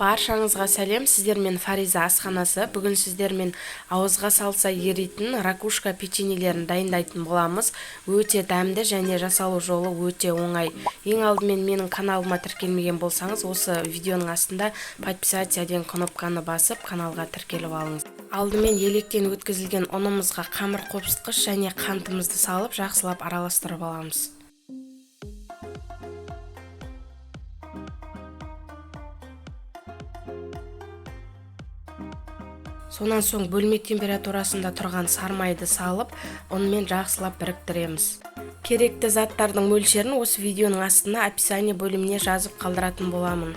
Баршаңызға сәлем, сіздермен Фариза асханасы. Бүгін сіздермен ауызға салса еритін ракушка печеньелерін дайындайтын боламыз. Өте дәмді және жасалу жолы өте оңай. Ең алдымен менің каналыма тіркелмеген болсаңыз, осы видеоның астында подписаться деген кнопканы басып, каналға тіркеліп алыңыз. Алдымен електен өткізілген ұнымызға қамыр қопсытқыш және қантымызды салып, жақсылап араластырып аламыз. Сонан соң бөлме температурасында тұрған сармайды салып, ұнмен жақсылап біріктіреміз. Керекті заттардың мөлшерін осы видеоның астына описание бөліміне жазып қалдыратын боламын.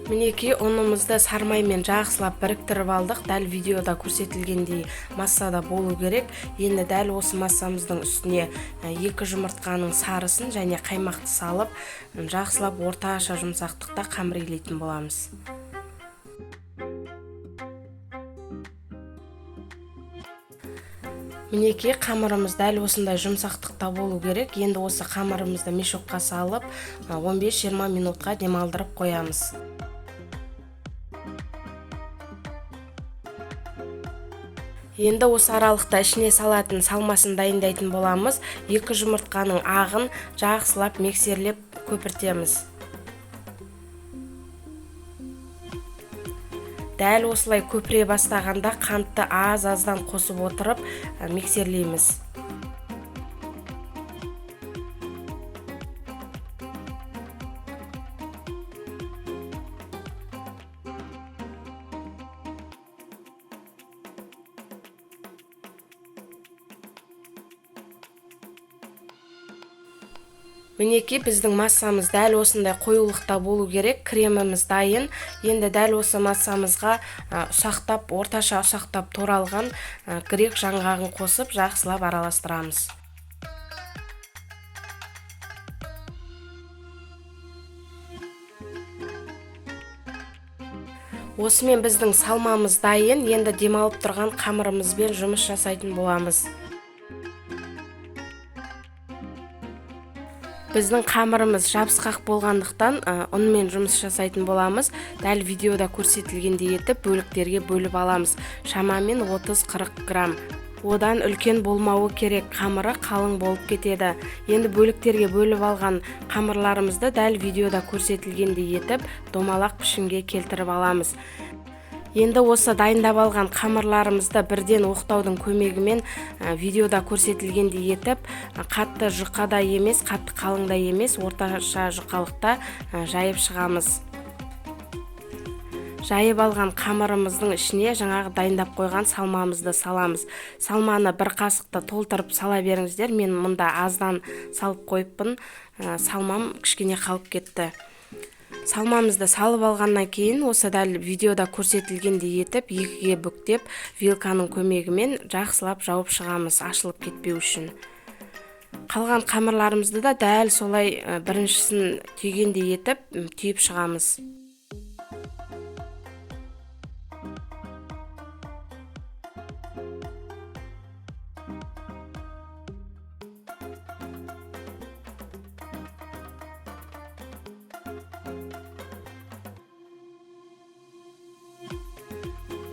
Мінекей, ұнымызды сармаймен жақсылап біріктіріп алдық. Дәл видеода көрсетілгендей массада болу керек. Енді дәл осы массамыздың үстіне 2 жұмыртқаның сарысын және қаймақты салып, жақсылап орташа жұмсақтықта қамыр илейтін боламыз. Мінекей, қамырымыз дәл осындай жұмсақтықта болу керек. Енді осы қамырымызды мешокқа салып, 15-20 минутқа демалдырып қоямыз. Енді осы аралықта ішіне салатын салмасын дайындайтын боламыз. 2 жұмыртқаның ағын жақсылап миксерлеп көпіртеміз. Дәл осылай көпіре бастағанда қантты аз-аздан қосып отырып миксерлейміз. Мінекей, біздің массамыз дәл осындай қоюлықта болу керек. Креміміз дайын. Енді дәл осы массамызға ұсақтап, орташа ұсақтап туралған грек жаңғағын қосып, жақсылап араластырамыз. Осымен біздің салмамыз дайын. Енді демалып тұрған қамырымызбен жұмыс жасайтын боламыз. Біздің қамырымыз жабысқақ болғандықтан, ұнмен жұмыс жасайтын боламыз. Дәл видеода көрсетілгендей етіп бөліктерге бөліп аламыз. Шамамен 30-40 грамм. Одан үлкен болмауы керек, қамыры қалың болып кетеді. Енді бөліктерге бөліп алған қамырларымызды дәл видеода көрсетілгендей етіп домалақ пішінге келтіріп аламыз. Енді осы дайындап алған қамырларымызды бірден оқтаудың көмегімен, видеода көрсетілгендей етіп, қатты жұқа да емес, қатты қалың да емес, орташа жұқалықта, жайып шығамыз. Жайып алған қамырымыздың ішіне жаңағы дайындап қойған салмамызды саламыз. Салманы бір қасықты толтырып сала беріңіздер. Мен мұнда аздан салып қойыппын. Салмам кішкене қалып кетті. Салмамызды салып алғаннан кейін осы дәл видеода көрсетілгендей етіп екіге бүктеп, вилканың көмегімен жақсылап жауып шығамыз, ашылып кетпеу үшін. Қалған қамырларымызды да дәл солай, біріншісін түйгендей етіп, түйіп шығамыз.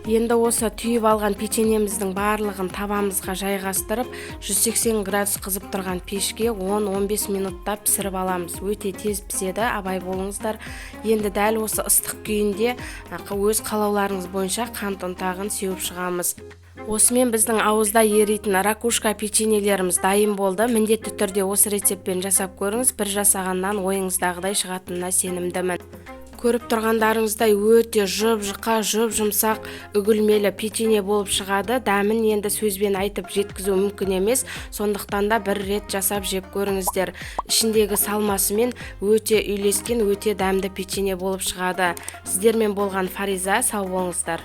Енді осы түйіп алған печеньеміздің барлығын табамызға жайғастырып, 180 градус қызып тұрған пешке 10-15 минутта пісіріп аламыз. Өте тез піседі, абай болыңыздар. Енді дәл осы ыстық күйінде, өз қалауларыңыз бойынша қант ұнтағын сеуіп шығамыз. Осымен біздің ауызда еритін ракушка печеньелеріміз дайын болды. Міндетті түрде осы рецептпен жасап көріңіз. Бір жасағаннан ойыңыздағыдай шығатынына сенімдімін. Көріп тұрғандарыңыздай өте жұп-жұқа, жұп-жұмсақ үгілмелі печенье болып шығады. Дәмін енді сөзбен айтып жеткізу мүмкін емес, сондықтан да бір рет жасап жеп көріңіздер. Ішіндегі салмасымен өте үйлескен, өте дәмді печенье болып шығады. Сіздермен болған Фариза, сау болыңыздар.